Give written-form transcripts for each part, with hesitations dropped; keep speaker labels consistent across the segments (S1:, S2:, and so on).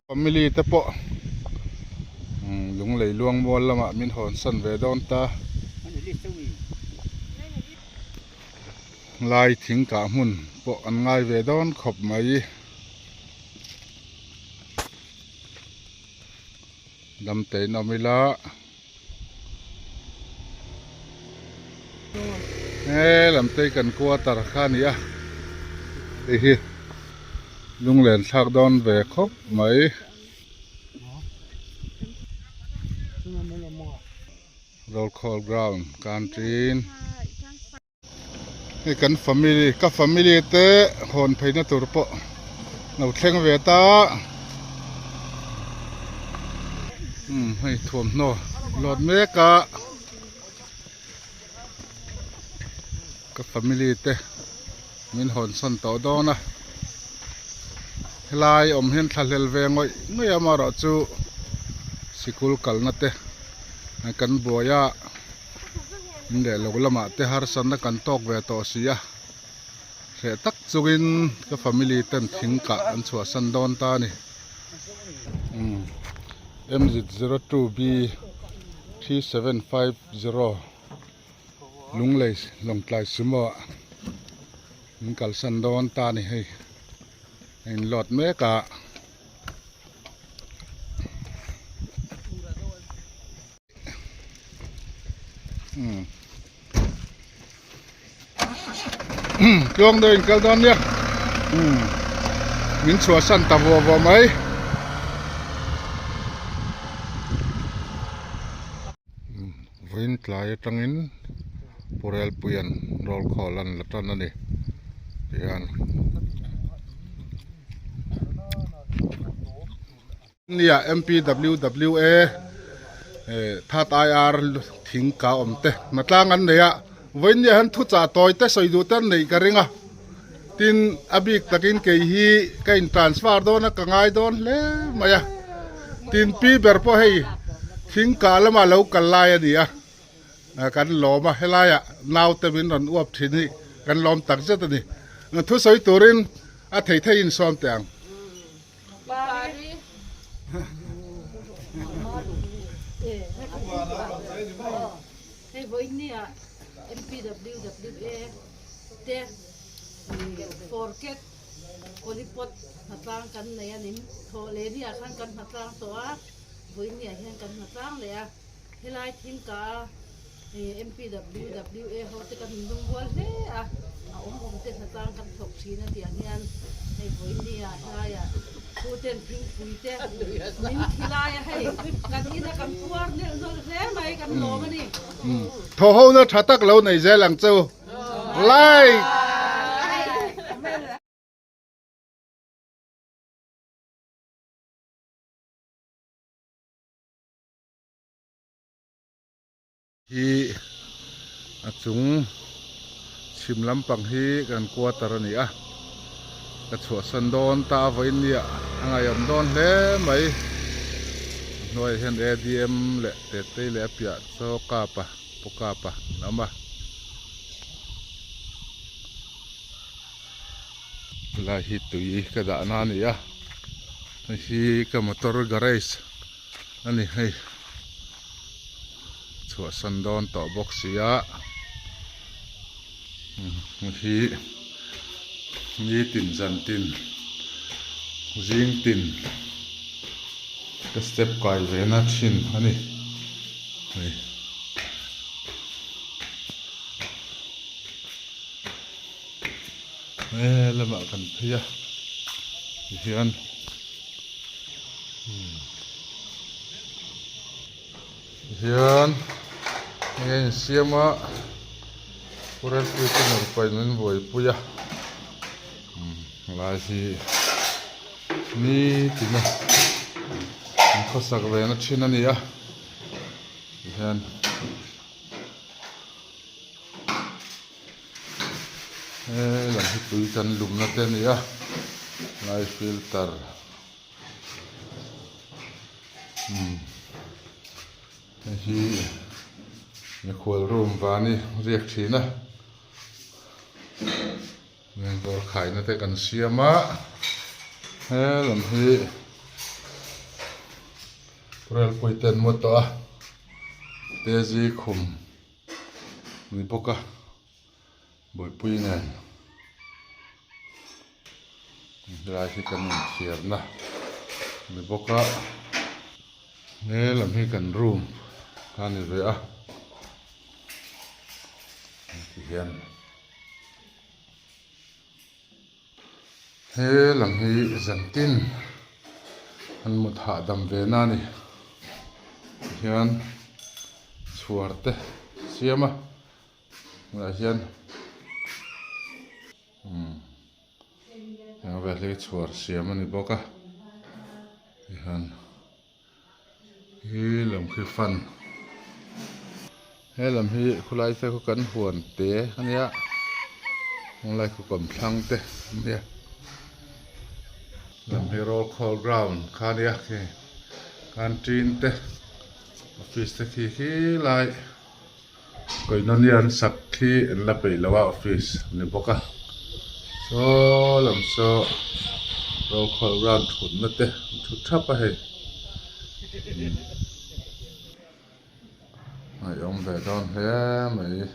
S1: Family te pawh Lunglei Luangmual lamah min hawn san ve dawn ta. Lai thing kah hmun pawh an ngai ve dawn khawp mai. Damtein awm ila. He lam te hi kan quarter kha a ni a hei hi lunglen thlak dawn ve khawp mai. Roll call ground country. Hei kan family ka family te hawn pheina tur pawh lo thleng ve ta umm hei thuamhnaw lawt mek a ka family te min hawn sawn tawh dawn a helai awm hian thlahlel ve ngawih ngawih a amaherawhchu sikul kalna te kan buai a. In leh lo lamah te harsatna kan tawk ve tawh si a, hreh tak chungin ka family ten thing kah an chhuahsan dawn ta a ni. MZ02B 3750 Lunglei Lawngtlai Sumo ah min kalsan dawn ta a ni hei a in load mek a. Tluang deuh in kal dawn nia min chhuahsan ta vuah vuah mai vawiin tlai atangin Purelpuia'n roll call an la tan a ni tihian. Nia MPWWA that IR thing ka awm te hna tlang an nei a vawiin hian thuchah tawi te sawi duh te an neih ka ring a tin a bik takin kei hi ka in transfer dawn a ka ngai dawn hle mai a tin pi ber pawh hei thing kah lamah lo kal lai a ni a kan lawm a helaiah naute min rawn uap thin hi kan lawm tak zet a ni thusawi turin a thei thei insawm teh ang.
S2: Hei vawinia MPWWA te forket Olipot hnatlang kan nei a ni. Thawh leh ni ah khan kan hnatlang tawh a, vawinia hian kan hnatlang leh a. Helai thingka a MPWWA ho te kan inlungrual hle a, a awm awm te hnatlang kan thawk thin a tiang hian hei vawinia helaiah thu ten thingpui te min thi lai a hei kan ina kan puar nelh nawlh hle mai kan lawm a ni.
S1: Thaw ho na tha tak lo nei zel ang che u. Like. Hi a chung chhim lampang hi kan quarter a ni a ka chhuahsan dawn ta a vawiin nia a ngaihawm dawn hle mai a hnuaiah hian adm leh tetei leh a piah chaw kapa paw kapa an awm a. Helai hi tui ka dahna a ni a hei hi ka motor garage a ni hei chhuahsan dawn tawh bawk si a hei hi nitin zantin zing tin ka step kai ve na thin a ni hei. He lamah kan phei a tihian tihian hei a insiam a Purelpui te nupa in min buaipui a helai hi nitin a an khawsak ve na thin a ni a tihian. He lam hi tui kan lumna te a ni a lai filter umm hei hi mikhual room vani riak thin a. Dawr khaina te kan siam a, he lam hi Railpui te an mu tawh a, Daisy khum ni bawk a, Bawihpui nen helai hi kan inthiarna ni bawk a, he lam hi kan room kha a ni ve a, tihian. He lam hi zantin an mut hahdam ve na a ni tihian chhuar te siam a tunah hian umm eng vel hi chhuar siam a ni bawk a tihian. Hi lam khi fan he lam hi khulai te khu kan huan te a nia khulai khu kawmthlang te a nia lam hi roll call ground kha a nia khi canteen te office te khi khilai koinonia an sak khi an la peih lo a office a ni bawk a saw lam saw roll call ground thutna te an thu thap a hei ngaihawm ve dawn hle mai.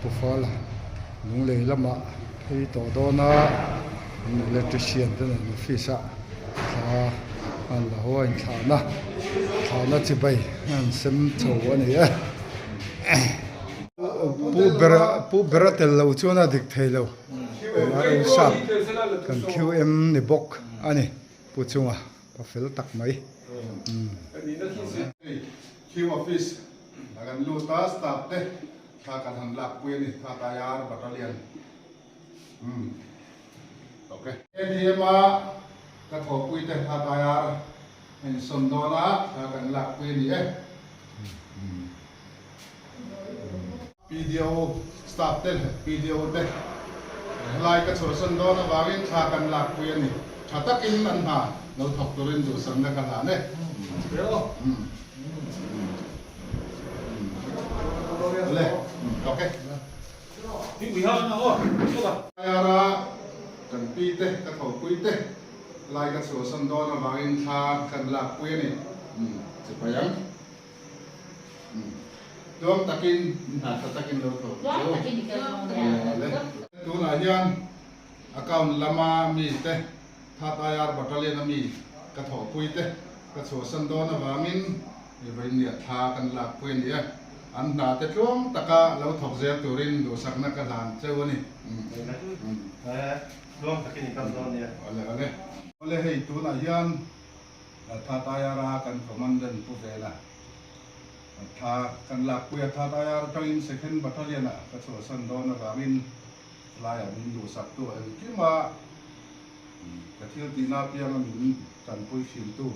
S3: Pu Fala lunglei lamah phei tawh dawn a an electrician te nen office ah thla an la haw a inthlahna thlahna chibai an sem chho a ni e pu bera pu bera tel lo chuan a dik thei lo ro sap kan qm ni bawk a ni pu chunga pa fel tak mai.
S1: Q office a kan lut a staff te thla kan han lak pui a ni thla tayar battalion umm ok. ADM a ka thawhpui te thla tayar a insawn dawn a thla kan lak pui a ni e umm PDO staff te leh PDO te helai ka chhuahsan dawn avangin thla kan lak pui a ni tha takin an hna lo thawk turin duhsakna ka hlan e. Ayara kan pi te ka thawhpui te lai ka chhuahsan dawn avangin thla kan lak pui a ni. Chipai ang. Tluang takin hna tha takin lo thawk chu. Tunah hian account lama mi te That IR Battalion a mi ka thawhpui te ka chhuahsan dawn avangin i vawinia thla kan lakpui a ni e. An hna te tluang taka lo thawk zel turin duhsakna ka hlan cheu a ni.
S4: Tluang takin i kal dawn nia.
S1: Awle awle. Awle hei tunah hian That IR a kan Commandant Pu Vela thla kan lakpui a. That IR atangin Second Battalion ah ka chhuahsan dawn avangin laiah min duhsaktu engkima Ka thil tihna apianga min tanpui thintu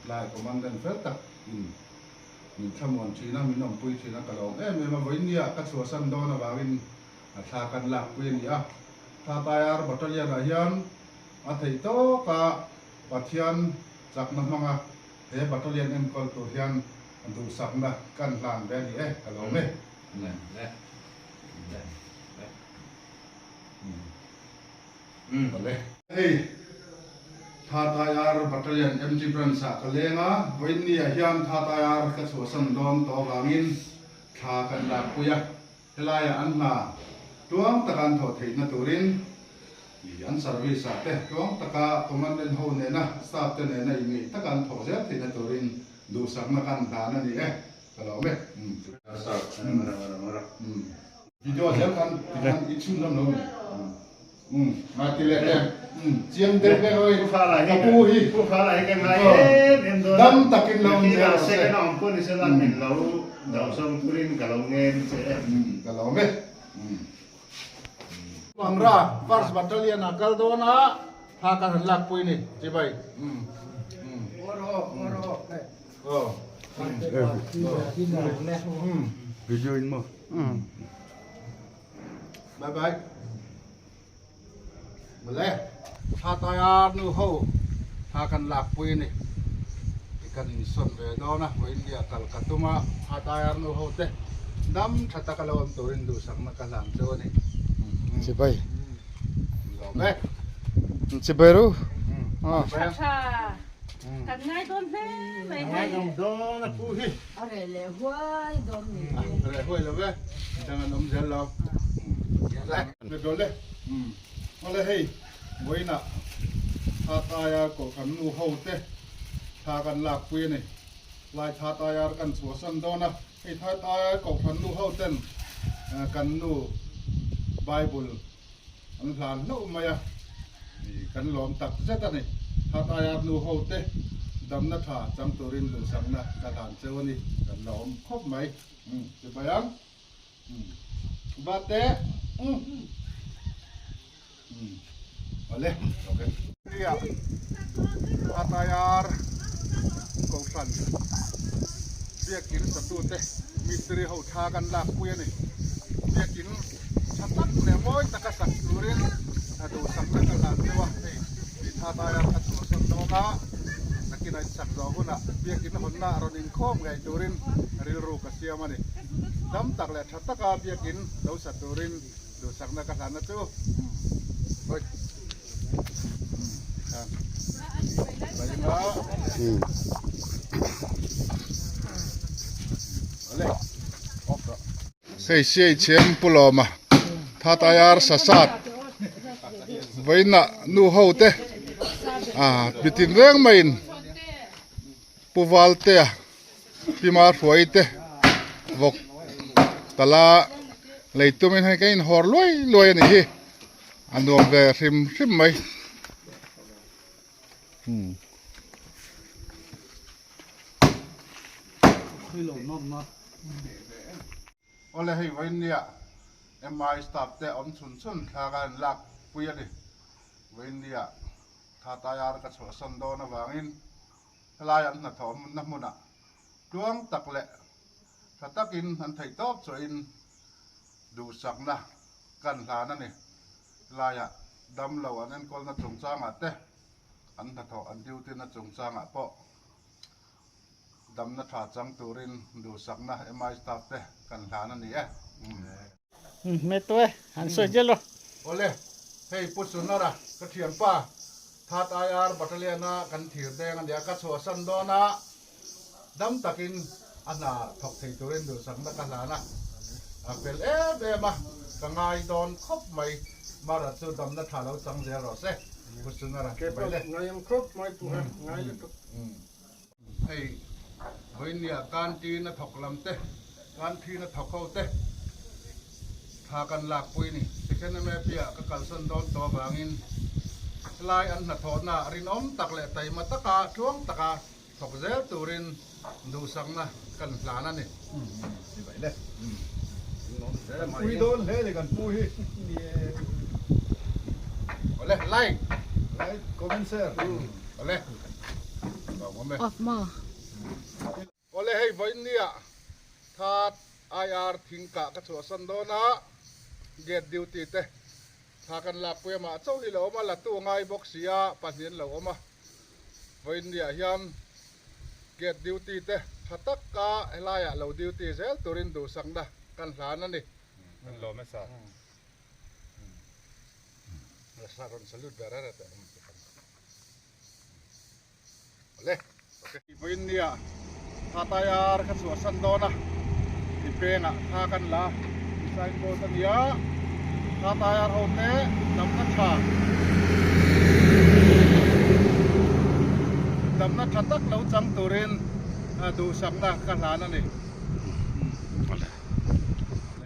S1: lai commandant fel tak in min thlamuan thin a, min awmpui thin a, ka lawm em em a. Vawinia ka chhuahsan dawn avangin a thla kan lakpui a ni a. Thla Tayar Battalion ah hian a theih tawk a Pathian chakna hmanga he battalion enkawl tur hian duhsakna kan hlan ve a ni e, ka lawm e. Hei That IR Battalion MG Branch ah ka leng a, vawiin ni ah hian That IR ka chhuahsan dawn tawh avangin thla kan lakpui a, helaiah an hna tluang taka an thawh theihna turin an service ah te tluang taka commandant ho nena staff te nena inngeih taka an thawh zel theihna turin duhsakna kan hlan a ni e, ka lawm e. Video zel khan tikhan i chhun lam lo mi. Um ngai ti leh em. Um chiang deuh deuh oi. Ka pu hi.
S4: Pu Fala hi ka ngai em em dawn a.
S1: Dam takin lo awm zel rawh se.
S4: Second a awm pawh ni se la min lo do sawm turin ka lo ngen che e.
S1: Um ka lawm e. Um. Mangra first battalion a kal dawn a thla kan han lak pui ni chibai. Um. Um. Aw. Um.
S3: Video in maw?
S1: Bye bye. Mawle. Thla tayar nu ho thla kan lak pui a ni. Kan insawn ve dawn a, Vawiindia kal ka tum a, a tayar nu ho te dam tha taka lo awm turin duhsakna ka hlan cheu a ni.
S3: Chibai.
S1: Lawm e.
S3: Chibai ru.
S2: Tha tha. Kan ngai dawn hle mai hei.
S1: Ngai awm dawn a pu hi.
S2: A reh leh huai dawn ni.
S1: A reh huai lo ve. Dang an awm zel lo. Le dawl e. Awle hei. Vawiinah Thataia Kohhran nu ho te thla kan lakpui a ni. Lai Thataia kan chhuahsan dawn a, hei Thataia Kohhran nu ho ten kan nu Bible an hlan hlauh mai a, kan lawm tak zet a ni. Thataia nu ho te damna tha chang turin duhsakna ka hlan cheu a ni, kan lawm khawp mai. Chibai ang. Vate. Awle ok. Nia Atayar Kohhran Biakin satute mistiri ho thla kan lak pui a ni. Biakin tha tak leh mawi taka sak turin a duhsakna ka hlan deuh a, hei tih tha Atayar kha chhuahsan dawn a, nakin a insak zawh hunah Biakin hawnna rawn inkhawm ngei turin rilru ka siam a ni. Dam tak leh tha taka Biakin lo sa turin Duhsakna ka hlanna chu hawi tikhan Bainga awle off rawh. Hei siai chhem pu lawma thatayar sasat vawiinah nu ho te ah mitin reng maiin pu Valtea Pi Mahruai te vawk tala lei tumin hei ka inhawr luai luai a nih hi a nuam ve hrim hrim mai umm. Awle hei vawiinnia MI staff te awm chhun chhun thla ka han lak pui a ni vawiinnia tha tayar ka chhuahsan dawn avangin Helai an hnathawh hmunna hmunah tluang tak leh tha takin an theih tawp chuahin duhsakna kan hlan a ni. Helaiah damlo an enkawlna chungchangah te, an hnathawh an duty na chungchangah pawh damna tha chang turin duhsakna MI staff te kan hlan a ni e.
S5: Hmet e, han sawi zel rawh.
S1: Awle, hei Pu Sunara, ka thianpa, Third IR Battalion a kan thir deng a nia, ka chhuahsan dawn a, dam takin a hna thawk thei turin duhsakna ka hlan a, a fel em em a, ka ngai dawn khawp mai, Mara chu damna tha lo chang zel rawh se, Pu Sunara, bai le.
S3: Ngai ang khawp mai Pu ha, ngai lutuk.
S1: Hei vawinia canteen a thawk lam te, canteen a thawk ho te thla kan lak pui ni. Second MAP ah ka kalsan dawn tawh avangin helai an hnathawhna rinawm tak leh taima taka tluang taka thawk zel turin duhsakna kan hlan a ni.
S3: Pui dawn hle ni kan pu hi.
S1: Awle like.
S3: Like comment share.
S1: Awle.
S2: Off maw.
S1: Awle hei vawiin nia third IR thingkah ka chhuahsan dawn a gate duty te thla kan lak pui a mah chauh hi lo awm a la tu ngai bawk si a pahnih an lo awm a vawiin nia hian Gate duty te tha taka helaiah lo duty zel turin duhsakna kan hlan a ni. Kan lawm e sir. Sir rawn salute ve rere teh ang chu kan. Awle. Okay. Vawiin nia tha tayar ka chhuahsan dawn a. Ti pengah tha kan la signboard a nia. Tha tayar ho te damna tha damna tha tak lo chang turin duhsakna ka hlan a ni.